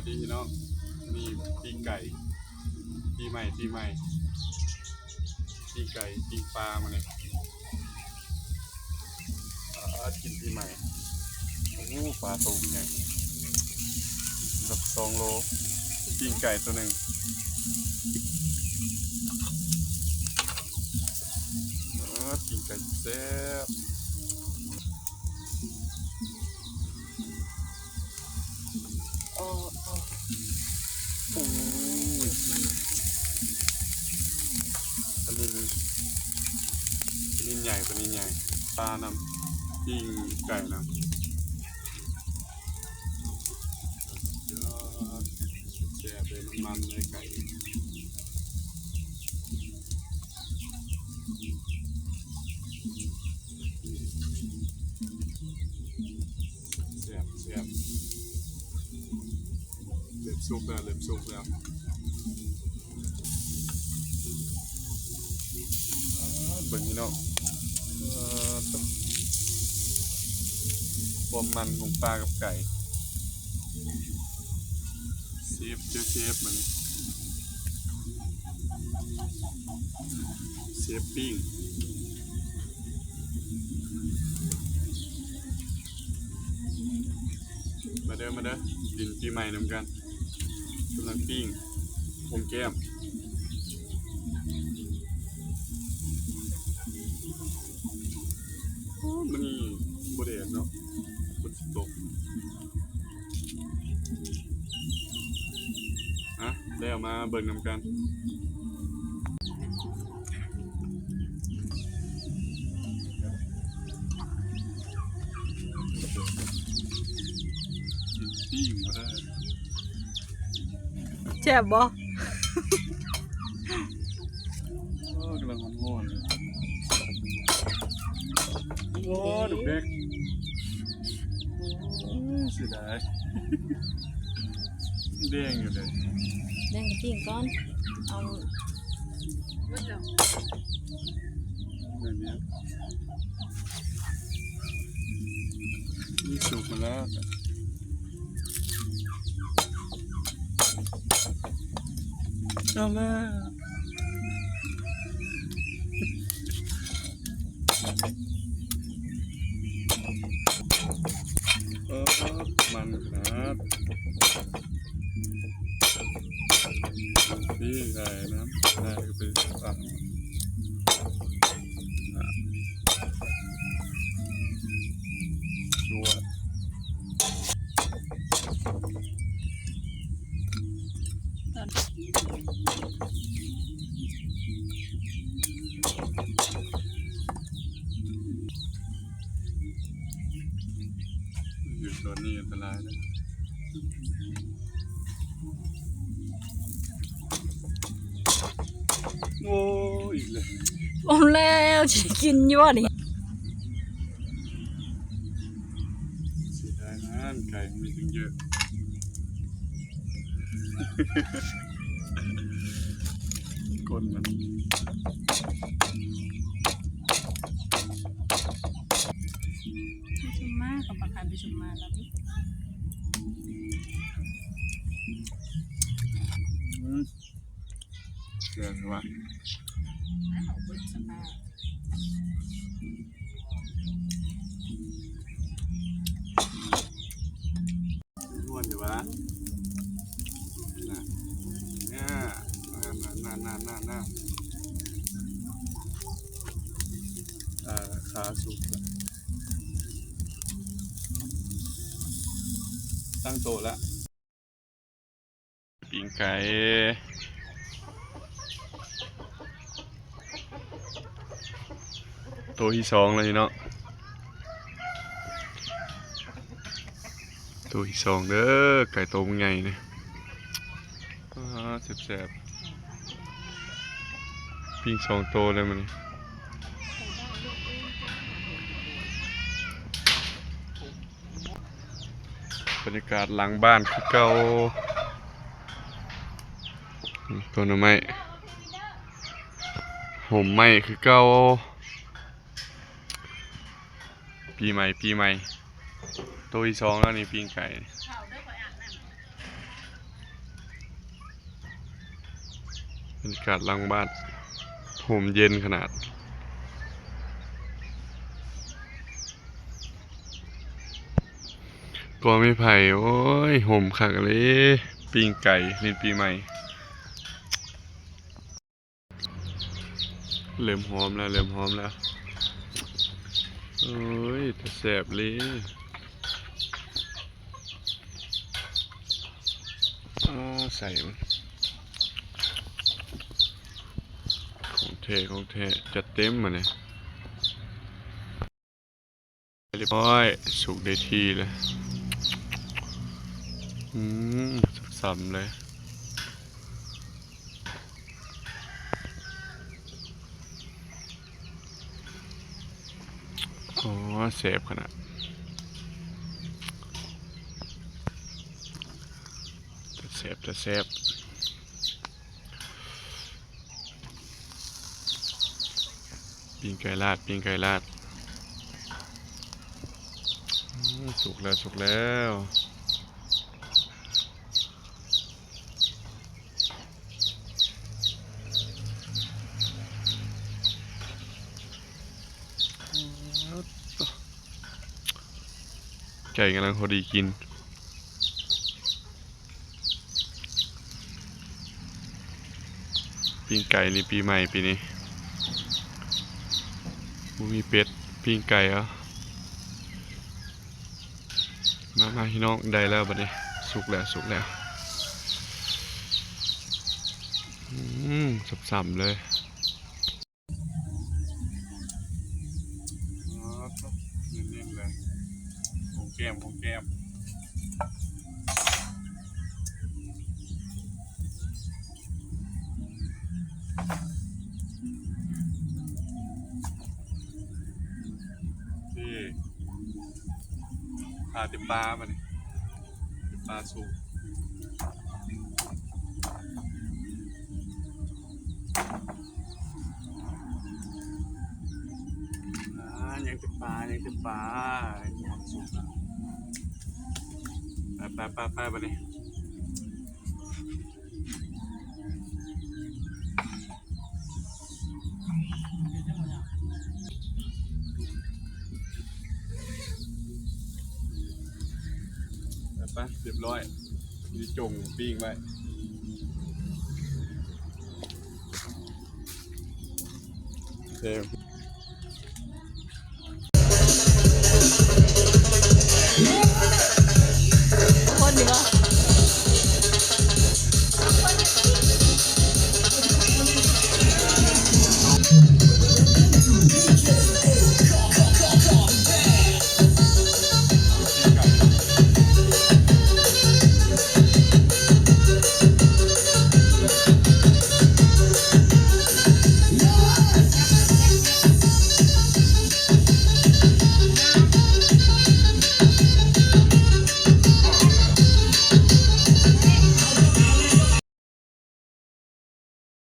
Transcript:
ນີ້ເນາະ ນີ້ປີ້ງໄກ່ ປີໃໝ່ ປີໃໝ່ ປີ້ງໄກ່ ປີ້ງປາມື້ນີ້ ອາ ກິນປີໃໝ່. ໂອ້ ປາໂຕໃຫຍ່ ແບບສອງໂລ ປີ້ງໄກ່ໂຕໜຶ່ງ ອາ ປີ້ງໄກ່ແຊບ. ໂອ້ ໂອ້ ໂອ້ຍ ປານິນ ປານິນໃຫຍ່ ປານິນໃຫຍ່ ປານຳ ປີ້ງໄກ່ນຳ ຍອດ ແຊບເລີຍ ມັນໆເລີຍໄກ່. ແຊບ ແຊບ ເລີ່ມສຸກແລ້ວ ເລີ່ມສຸກແລ້ວ ເບິ່ງພີ່ນ້ອງ ເອີ ຄວາມມັນຂອງປາກັບໄກ່ ເຊຟ ເຈີເຊຟມັນ ເຊຟປີ້ງ ມາເດີ ມາເດີ ກິນປີໃໝ່ນຳກັນ ກຳລັງປີ້ງ ໂຮງແກ້ມ. ໂອ້ ມື້ນີ້ບໍ່ແດດເນາະ ຝົນຊິຕົກ ອະ ແລ້ວມາເບິ່ງນຳກັນ ກິນປີ້ງບໍ່ໄດ້ ແຊບບໍ່? ໂອ້ ກຳລັງຮ້ອນໆ ໂອ້ ດຸກເດັກ ໂອ້ ເສຍດາຍ ແດງຢູ່ເດ້ ແດງກິນກ່ອນ ເອົາ ເບິດແລ້ວ ແບບນີ້ ນີ້ສຸກມາແລ້ວ ເອົາແລ້ວ ເອີ ມັນຂະໜາດ ນີ້ໄດ້ນຳ ໄດ້ໄປຟັງ ອ່າ ຈວດ. ຢູ່ໂຊນນີ້ອັນຕະລາຍເດ້. ໂອ້ ອີກແລ້ວ ໂອ້ ແລ້ວ ຊິໄດ້ກິນຢູ່ບໍ່ນີ້? ເສຍດາຍນະ ໄກ່ມັນມີຕັ້ງເຍອະ ກົ້ນມັນ. ໄປຊຸມມາ ເຂົາປະກາດໄປຊຸມມາແລ້ວຕິ. ອືມ ແຊບວ່າ ອ້າວ ເບິດສະພາບ ມ່ວນຢູ່ຫວາ? ນະ ນະ ນະ ນະ ເອີ ຂາສຸກ ຕັ້ງໂຕະລະ. ປີ້ງໄກ່ ໂຕທີສອງແລ້ວນີ້ເນາະ ໂຕທີສອງເດີ ໄກ່ໂຕບັກໃຫຍ່ນີ້ ອາ ແຊບໆ ປີ້ງສອງໂຕເລີຍມື້ນີ້. ບັນຍາກາດຫຼັງບ້ານຄືເກົ່າ ຕົ້ນໜໍ່ໄມ້ ຮົ່ມໄມ້ຄືເກົ່າ ປີໃໝ່ ປີໃໝ່ ໂຕທີສອງແລ້ວນີ້ ປີ້ງໄກ່. ບັນຍາກາດຫຼັງບ້ານ ຮົ່ມເຢັນຂະໜາດ. ກໍໄມ້ໄຜ່ ໂອ້ຍ ຮົ່ມຄັກເລີຍ. ປີ້ງໄກ່ຫຼິ້ນປີໃໝ່. ເລີ່ມຫອມແລ້ວ ເລີ່ມຫອມແລ້ວ. ໂອ້ຍ ຕາແຊບເລີຍ. ອາ ໃສ່ມັນ ຂອງແທ້ ຂອງແທ້ ຈັດເຕັມບາດນີ້. ຮຽບຮ້ອຍ ສຸກໄດ້ທີ່ແລ້ວ. ອືມ ຊ້ຳໆເລີຍ. ອໍ ແຊບຂະໜາດ ຕາແຊບ ຕາແຊບ. ປີ້ງໄກ່ລາດ ປີ້ງໄກ່ລາດ. ອືມ ສຸກແລ້ວ ສຸກແລ້ວ. ໄກ່ກຳລັງພໍດີກິນ. ປີ້ງໄກ່ນີ້ປີໃໝ່ປີນີ້ ບໍ່ມີເປັດ ປີ້ງໄກ່ເອົາ. ມາ ມາ ພີ່ນ້ອງ ໄດ້ແລ້ວບາດນີ້ ສຸກແລ້ວ ສຸກແລ້ວ. ອືມ ຊ້ຳໆເລີຍ. ອໍ ເນັ້ນໆເລີຍ ຫອມແກ້ມ ຫອມແກ້ມ. ໂອເຄ ພາແຕ່ປາບາດນີ້ ແຕ່ປາສຸກ. ອາ ຍັງແຕ່ປາ ຍັງແຕ່ປາ ຍັງບໍ່ສຸກ. ໄປ ໄປ ໄປ ໄປ ບາດນີ້. ໄປ ໄປ ຮຽບຮ້ອຍ ມີຈົງປີ້ງໄວ້. ໂອເຄ